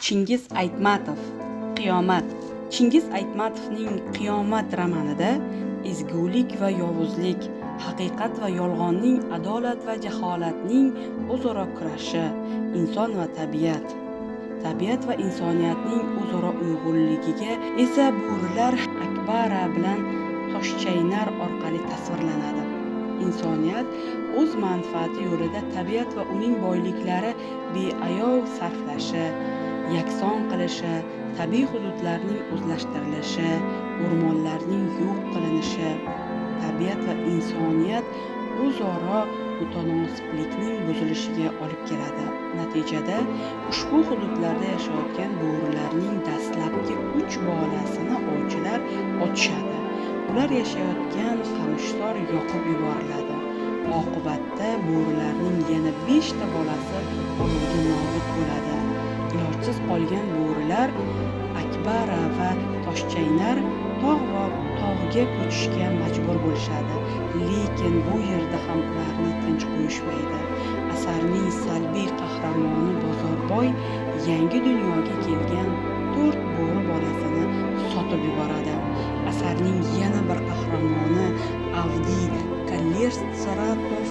Chingiz Aytmatov. Qiyomat. Chingiz Aytmatovning Qiyomat romanida ezgulik va yovuzlik, haqiqat va yolg'onning, adolat va jaholatning o'zaro kurashi, inson va tabiat, tabiat va insoniyatning o'zaro uyg'unligiga esa bo'rilar Akbara bilan Toshchaynar orqali tasvirlanadi. Insoniyat o'z manfaati yo'lida tabiat va uning boyliklari beayov sarflashi, yakson qilishi, tabiiy hududlarning o'zlashtirilishi, o'rmonlarning yo'q qilinishi, tabiat va insoniyat o'zaro mutanosiblikning buzilishiga olib keladi. Natijada ushbu hududlarda yashayotgan bo'rilarning dastlabki 3 bolasini ovchilar otishadi. Ular yashayotgan qamishzor yoqib yuboriladi. Oqibatda bo'rilarning yana 5 ta bolasi olovda nobud bo'ladi. Ilojsiz qolgan bo'rilar Akbara va Toshchaynar tog' va tog'ga ko'chishga majbur bo'lishadi. Lekin bu yerda ham ularni tinch qo'yishmaydi. Asarning salbiy qahramoni Bozorboy yangi dunyoga kelgan 4 bo'ri bolasini sotib yuboradi. Asarning yana bir qahramoni Avdiy Kallerstratov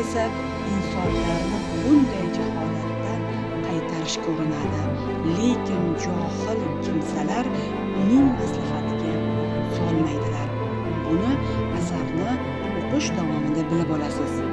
esa insonlarni bunday jaholatdan qaytarishga urinadi. Lekin johil kimsalar uning maslahatiga solmaydilar. Buni asarni o'qish davomida bilib olasiz.